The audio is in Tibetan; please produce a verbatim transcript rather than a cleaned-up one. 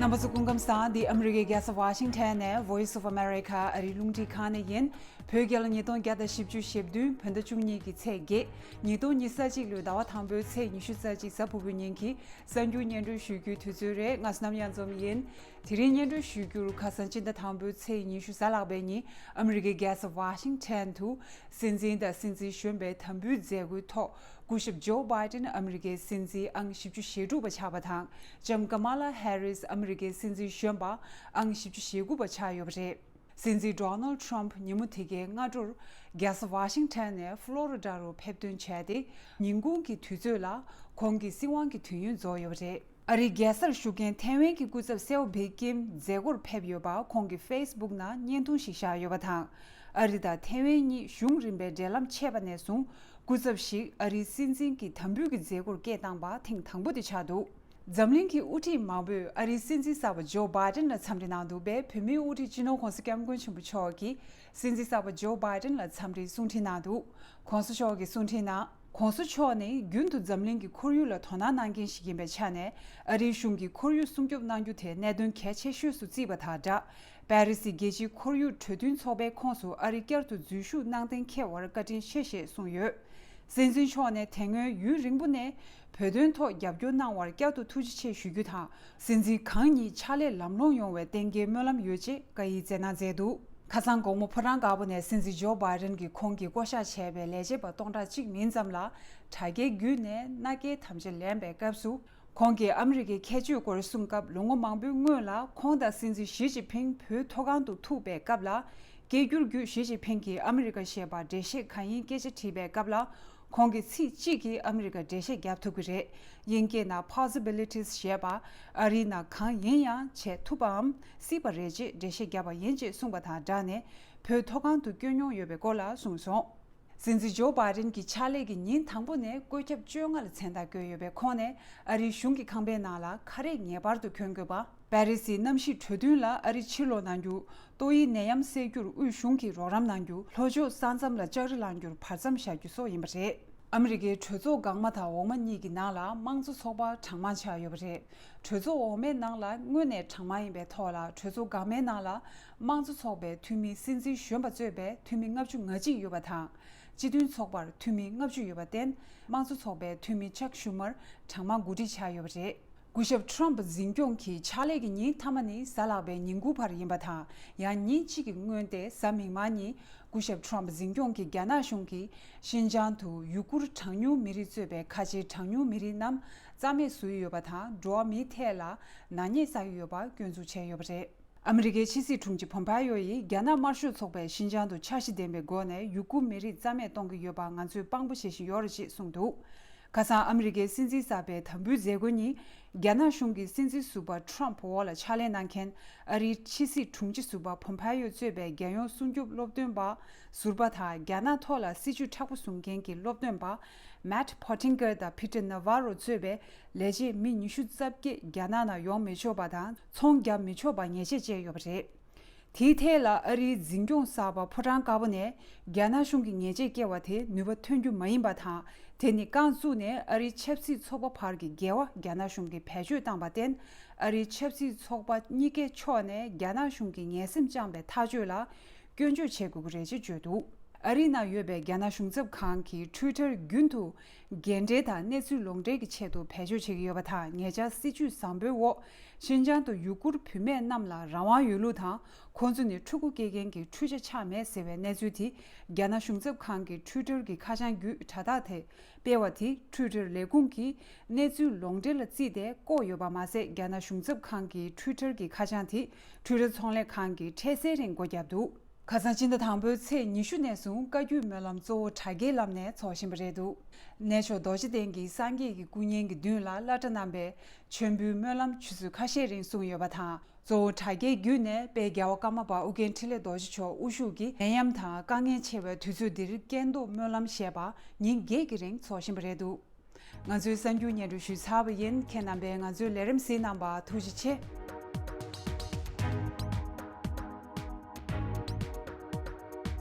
རྣམ་པ་ཚོ་སྐུ་ཁམས་བཟང་། འདི་ཨ་མི་རི་ཀའི་རྒྱལ་ས་ཝ་ཤིང་ཊོན་ནས་Voice of America ཨ་རིའི་རླུང་འཕྲིན་ཁང་ནས་ཡིན། བོད་རྒྱལ་ལོ་ཉིས་སྟོང་བརྒྱ་དང་བཞི་བཅུ་ཞེ་བདུན་བོད་ཟླ་བཅུ་གཉིས་ཀྱི་ཚེས་བརྒྱད། ཉིས་སྟོང་ཉི་ཤུ་རྩ་གཅིག་ལོའི་ཟླ་བ་དང་པོའི་ཚེས་ཉི་ཤུ་རྩ་གཅིག་གཟའ་ཕུར་བུའི་ཉིན་གྱི་གསར་འགྱུར་སྙན་སྒྲོན་ཞུ་རྒྱུའི་དུས་ཚོད་རེད། ང་བསོད་ནམས་གཡང་འཛོམས་ཡིན། དེ་རིང་སྙན་སྒྲོན་ཞུ་རྒྱུར། ཁ་སང་སྤྱི་ཟླ་དང་པོའི་ཚེས་ཉི་ཤུ་གཟའ་ལྷག་པའི་ཉིན་ཨ་མི་རི་ཀའི་རྒྱལ་ས་ཝ་ཤིང་ཊོན་དུ་སྲིད་འཛིན་དང་སྲིད་འཛིན་གཞོན་པའི་དམ་འབུལ་མཛད་སྒོའི་ཐོག་སྐུ་ཞབས་ཇོ་བྷའི་ཏིན་ཨ་མི་རི་ཀའི་སྲིད་འཛིན་ཨང་བཞི་བཅུ་ཞེ་དྲུག་པ་ཆགས་པ་དང་། ལྕམ་ཀ་མ་ལ་ཧེ་རིས་ཨ་མི་རི་ཀའི་སྲིད་འཛིན་གཞོན་པ་ཨང་བཞི་བཅུ་ཞེ་དགུ་པ་ཆགས་ཡོད་པ་རེད། སྲིད་འཛིན་ཌོ་ནལ་ཌི་ཊརམ་ཕི་ཉིན་མོ་དེ་གའི་སྔ་དྲོར་རྒྱལ་ས་ཝ་ཤིང་ཊོན་ནས་ཕློ་རི་ཌ་རུ་ཕེབས་ཐོན་བྱས་ཏེ། ཉིན་གུང་གི་དུས་ཚོད་ལ་ཁོང་གི་སྲིད་དབང་གི་དུས་ཡུན་རྫོགས་ཡོད་པ་རེད། ཨ་རིའི་རྒྱལ་སར་བཞུགས་མཁན་ཐའེ་ཝན་གྱི་སྐུ་ཚབ་སེའོ་བྷེ་ཀིམ་མཛད་སྒོར་ཕེབས་ཡོད་པ་ཁོང་གི་ཕེ་སི་བུག་ནང་བརྙན་ཐུང་ཞིག་བཞག་ཡོད་པ་དང་། ཨ་རི་དང་ཐའེ་ཝན་གཉིས་གཞུང་རིམ་པའི་འབྲེལ་ལམ་ཆད་པ་ནས་བཟུང་སྐུ་ཚབ་ཞིག་ཨ་རིའི་སྲིད་འཛིན་གྱི་དམ་འབུལ་གྱི་མཛད་སྒོར་སྐད་བཏང་པ་ཐེངས་དང་པོ་དེ་ཆགས་འདུག་འཛམ་གླིང་གི་དབུ་ཁྲིད་མང་པོས་ཨ་རིའི་སྲིད་འཛིན་གསར་པ་ཇོ་བྷའི་ཏིན་ལ་འཚམས་འདྲི་གནང་འདུག་པས། བོད་མིའི་དབུ་ཁྲིད་སྤྱི་ནོར་༧གོང་ས་༧སྐྱབས་མགོན་ཆེན་པོ་མཆོག་གིས་སྲིད་འཛིན་གསར་པ་ཇོ་བྷའི་ཏིན་ལ་འཚམས་འདྲིའི་གསུང་འཕྲིན་གནང་འདུག་གོང་ས་མཆོག་གིས་གསུང་འཕྲིན་ནང་། གོང་ས་མཆོག་ནི་རྒྱུན་དུ་འཛམ་གླིང་གི་ཁོར་ཡུག་ལ་དོ་སྣང་གནང་མཁན་ཞིག་ཡིན་པའི་ཆ་ནས། ཨ་རིའི་གཞུང་གིས་ཁོར་ཡུག་སྲུང་སྐྱོབ་གནང་རྒྱུ་དེ་གནད་དོན་གལ་ཆེ་ཤོས་སུ་བརྩིས་པ་དང་སྦྲགས། པེ་རི་སི་རྒྱལ་སྤྱིའི་ཁོར་ཡུག་གྲོས་མཐུན་ཚོགས་པའི་ཁོངས་སུ་ཨ་རི་བསྐྱར་དུ་འཛུལ་ཞུགས་གནང་གཏན་འཁེལ་བར་བཀའ་དྲིན་ཆེ་ཞེས་གསུངས་ཡོད། སྲིད་འཛིན་མཆོག་ནས་དེ་སྔོན་ཡུན་རིང་པོ་ནས་བོད་དོན་ཐོག་རྒྱབ་སྐྱོར་གནང་བར་བསྐྱར་དུ་ཐུགས་རྗེ་ཆེ་ཞུ་རྒྱུ་དང་། སྲིད་འཛིན་གང་ཉིད་ཕྱག་ལས་ལམ་ལྷོང་ཡོང་བའི་གཏན་འཁེལ་སྨོན་ལམ་ཡོད་ཅེས་བཀའ་ཡིག་སྩལ་གནང་མཛད་འདུག་ཁ་སང་དགོང་མོ་ཕོ་བྲང་དཀར་པོ་ནས་སྲིད་འཛིན་ཇོ་བྷའི་ཏིན་གྱིས་ཁོང་གིས་བསྐོ་གཞག་བྱས་པའི་ལས་བྱེད་པ་སྟོང་ཕྲག་གཅིག་མིན་ཙམ་ལ་དྲ་རྒྱའི་བརྒྱུད་ནས་མནའ་སྐྱེལ་དམ་བཅའ་ལེན་པའི་སྐབས་སུ། ཁོང་གིས་ཨ་མི་རི་ཀའི་ཁྱད་ཆོས་སྐོར་གསུངས་སྐབས། ལོ་ངོ་མང་པོའི་སྔོན་ལ་ཁོང་དང་སྲིད་འཛིན་ཞི་ཅིན་ཕིང་བོད་མཐོ་སྒང་དུ་ཐུག་པའི་སྐབས་ལ། སྐད་སྒྱུར་བརྒྱུད་ཞི་ཅིན་ཕིང་གིས་ཨ་མི་རི་ཀ་ཞེས་པ་འགྲེལ་བཤད་གང་ཡིན་སྐད་ཆ་དྲིས་པའི་སྐབས་ལ། ཁོང་གིས་ཚིག་གཅིག་གིས་ཨ་མི་རི་ཀ་འགྲེལ་བཤད་བརྒྱབ་ཐུབ་ཀྱི་རེད། དབྱིན་སྐད་ནང་possibilities ཞེས་པ། ཨ་རིའི་ནང་གང་ཡིན་ཡང་བྱེད་ཐུབ་པའམ་སྲིད་པ་རེད་ཅེས་འགྲེལ་བཤད་བརྒྱབ་པ་ཡིན་ཅེས་གསུངས་པ་དང་སྦྲགས་ནས། བོད་མཐོ་སྒང་དུ་བསྐྱོད་མྱོང་ཡོད་པའི་སྐོར་ལ་གསུངས་སོང་། སྲིད་འཛིན་ཇོ་བྷའི་ཏིན་གྱི་ཕྱག་ལས་ཀྱི་ཉིན་དང་པོ་ནས་བཀོད་ཁྱབ་བཅོ་ལྔ་ལ་མཚན་རྟགས་བཀོད་ཡོད་པའི་ཁོངས་ནས། ཨ་རིའི་གཞུང་གི་ཁང་པའི་ནང་ལ་ཁ་རས་ངེས་པར་དུ་གྱོན་དགོས་པ། པེ་རི་སིའི་གནམ་གཤིས་གྲོས་མཐུན་ལ་ཨ་རི་ཕྱིར་ལོག་གནང་རྒྱུ། ཏོག་དབྱིབས་ནད་ཡམས་སེལ་རྒྱུར་དབུས་གཞུང་གིས་རོགས་རམ་གནང་རྒྱུ། ལྷོ་ཕྱོགས་ས་མཚམས་ལ་ལྕགས་རི་བསླང་རྒྱུར་བར་མཚམས་བཞག་རྒྱུ་སོགས་ཡིན་པ་རེད། ཨ་མི་རི་ཀའི་གྲོས་ཚོགས་འགག་མ་དང་འོག་མ་གཉིས་ཀྱི་ནང་ལ་དམངས་གཙོ་ཚོགས་པ་གྲངས་མང་ཆགས་ཡོད་པ་རེད། གྲོས་ཚོགས་འོག་མའི་ནང་ལ་དངོས་གནས་གྲངས་མང་ཡིན་པའི་ཐོག་ལ། གྲོས་ཚོགས་འགག་མའི་ནང་ལ་དམངས་གཙོ་ཚོགས་པའི་འཐུས་མི་སྲིད་འཛིན་གཞོན་པ་གཙོས་པའི་འཐུས་མི་ལྔ་བཅུ་ང་གཅིག་ཡོད་པ་དང་། སྤྱི་མཐུན་ཚོགས་པར་འཐུས་མི་ལྔ་བཅུ་ཡོད་པར་བརྟེན། དམངས་གཙོ་ཚོགས་པའི་འཐུས་མི་ཅག་ཤུ་མར་གྲངས་མང་གོ་སྒྲིག་བྱས་ཡོད་པ་རེད། སྐུ་ཞབས་ཊརམ་ཕི་འཛིན་སྐྱོང་གི་ཕྱག་ལས་ཀྱི་ཉིན་མཐའ་མ་ནི་གཟའ་ལྷག་པའི་ཉིན་གུང་བར་ཡིན་པ་དང་། ཡང་ཉིན་གཅིག་གི་སྔོན་ཏེ་གཟའ་མིག་དམར་ཉིན། སྐུ་ཞབས་ཊརམ་ཕི་འཛིན་སྐྱོང་གིས་རྒྱ་ནག་གཞུང་གིས་ཤིན་ཅང་དུ་ཡུ་གུར་གྲངས་ཉུང་མི་རིགས་གཙོས་པའི་ཁ་ཆེའི་གྲངས་ཉུང་མི་རིགས་རྣམས་རྩ་མེད་བཟོས་ཡོད་པ་དང་། འགྲོ་བ་མིའི་ཐད་ལ་ནག་ཉེས་བསགས་ཀྱི་ཡོད་པ་སྐྱོན་འཛུགས་བྱས་ཡོད་པ་རེད། ཨ་མི་རི་ཀའི་ཕྱི་སྲིད་དྲུང་ཆེ་ཕོམ་པ་ཡོ་ཡིས། རྒྱ་ནག་དམར་ཤོག་ཚོགས་པས་ཤིན་ཅང་དུ་འཆར་གཞི་ལྡན་པའི་སྒོ་ནས་ཡུ་གུར་མི་རིགས་རྩ་མེད་གཏོང་གི་ཡོད་པར་ང་ཚོས་དཔང་པོ་བྱེད་བཞིན་ཡོད་རེད་ཅེས་གསུངས་འདུག་ཁ་སང་ཨ་མི་རི་ཀའི་སྲིད་འཛིན་གསར་པའི་དམ་འབུལ་མཛད་སྒོ་ཉིན། རྒྱ་ནག་གཞུང་གི་སྲིད་འཛིན་ཟུར་པ་ཊརམ་ཕི་འོག་ལ་ཕྱག་ལས་གནང་མཁན་ཨ་རིའི་ཕྱི་སྲིད་དྲུང་ཆེ་ཟུར་པ་ཕོམ་པ་ཡོ་གཙོས་པའི་རྒྱལ་ཡོངས་སྲུང་སྐྱོབ་སློབ་སྟོན་པ་ཟུར་པ་དང་། རྒྱ་ནག་ཐོག་ལ་སྲིད་ཇུས་མཁྲེགས་པོ་བཟུང་མཁན་གྱི་སློབ་སྟོན་པ་མེཊ་ཕོ་ཊིང་གར་དང་ཕི་ཊར་ནཱ་ཝ་རོ་གཙོས་པའི་ལས་བྱེད་མི་ཉི་ཤུ་རྩ་བརྒྱད་རྒྱ་ནག་ནང་ཡོང་མི་ཆོག་པ་དང་ཚོང་རྒྱག་མི་ཆོག་པ་ཉེས་ཆད་བཅད་ཡོད་པ་རེད། དེའི་ཐད་ལ་ཨ་རིའི་འཛིན་སྐྱོང་གསར་པ་ཕོ་བྲང་དཀར་པོ་ནས། རྒྱ་ནག་གཞུང་གི་ཉེས་ཆད་བཀལ་བ་དེ་ནུས་པ་ཐོན་རྒྱུ་མ་ཡིན་པ་དང་། དེ་ནི་རྐང་བཙུགས་ནས་ཨ་རིའི་ཆབ་སྲིད་ཚོགས་པ་བར་གྱི་འགལ་བ་རྒྱ་ནག་གཞུང་གིས་བེད་སྤྱོད་བཏང་པར་བརྟེན། ཨ་རིའི་ཆབ་སྲིད་ཚོགས་པ་གཉིས་ཀའི་ཕྱོགས་ནས་རྒྱ་ནག་གཞུང་གིས་ངན་སེམས་བཅངས་པའི་ཐག་གཅོད་ལ་སྐྱོན་བརྗོད་བྱེད་དགོས་ཀྱི་རེད་ཅེས་བརྗོད་འདུག་ཨ་རིའི་ནང་ཡོད་པའི་རྒྱ་ནག་གཞུང་ཚབ་ཁང་གིས་ཊུའི་ཊར་རྒྱུན་དུ་འགན་འབྲེལ་དང་གནས་ཚུལ་ལོག་འགྲེལ་གྱི་ཆེད་དུ་བེད་སྤྱོད་བྱེད་ཀྱི་ཡོད་པ་དང་། ཉེ་ཆར་སྲིད་ཇུས་བཟང་པོའི་འོག་ཤིན་ཅང་དུ་ཡུ་གུར་བུད་མེད་རྣམས་ལ་རང་དབང་ཡོད་ལུགས་དང་། ཁོང་ཚོ་ནི་ཕྲུ་གུ་སྐྱེ་མཁན་གྱི་འཕྲུལ་ཆ་ཆགས་མེད་ཟེར་བའི་གནས་ཚུལ་དེ། རྒྱ་ནག་གཞུང་ཚབ་ཁང་གི་ཊུའི་ཊར་གྱི་ཁ་བྱང་བརྒྱུད་དྲ་ཐག་དེ་སྤེལ་བ་དེ་ཊུའི་ཊར་ལས་ཁུངས་ཀྱིས་གནས་ཚུལ་ལོག་འགྲེལ་ལ་བརྩིས་ཏེ་བཀོད་ཡོད་པ་མ་ཟད། རྒྱ་ནག་གཞུང་ཚབ་ཁང་གི་ཊུའི་ཊར་གྱི་ཁ་བྱང་དེ་ཊུའི་ཊར་ཚོང་ལས་ཁང་གིས་འཕྲལ་སེལ་རིང་སྒོ་བརྒྱབ་འདུག་ཁ་སང་སྤྱི་ཟླ་དང་པོའི་ཚེས་ཉི་ཤུ་ནས་བཟུང་བཀའ་བརྒྱུད་སྨོན་ལམ་གཙོ་བོ་དྲ་རྒྱའི་ལམ་ནས་འཚོགས་བཞིན་པ་རེད་འདུག་གནས་མཆོག་རྡོ་རྗེ་གདན་གྱི་སངས་རྒྱས་ཀྱི་སྐུ་བརྙན་གྱི་མདུན་ལ་བླ་གྲྭ་རྣམ་པས་མཆོད་འབུལ་སྨོན་ལམ་ཆུ་ཚོད་ཁ་ཤས་རིང་གསུངས་ཡོད་པ་དང་། གཙོ་བོ་དྲ་རྒྱའི་བརྒྱུད་ནས་དཔལ་རྒྱལ་བ་ཀརྨ་པ་ཨོ་རྒྱན་འཕྲིན་ལས་རྡོ་རྗེ་མཆོག་དབུ་བཞུགས་ཀྱིས་ནད་ཡམས་དང་དཀའ་ངལ་ཆེ་བའི་དུས་ཚོད་འདིར་སྐྱེ་འདོགས་སྨོན་ལམ་ཞེས་པ་ཉིན་བརྒྱད་ཀྱི་རིང་འཚོགས་བཞིན་པ་རེད་འདུག་ང་ཚོའི་གསར་འགྱུར་སྙན་སྒྲོན་ཞུས་ཚར་བ་ཡིན། ཁྱེད་རྣམ་པས་ང་ཚོའི་ལས་རིམ་གཟིགས་གནང་བར་ཐུགས་རྗེ་ཆེ།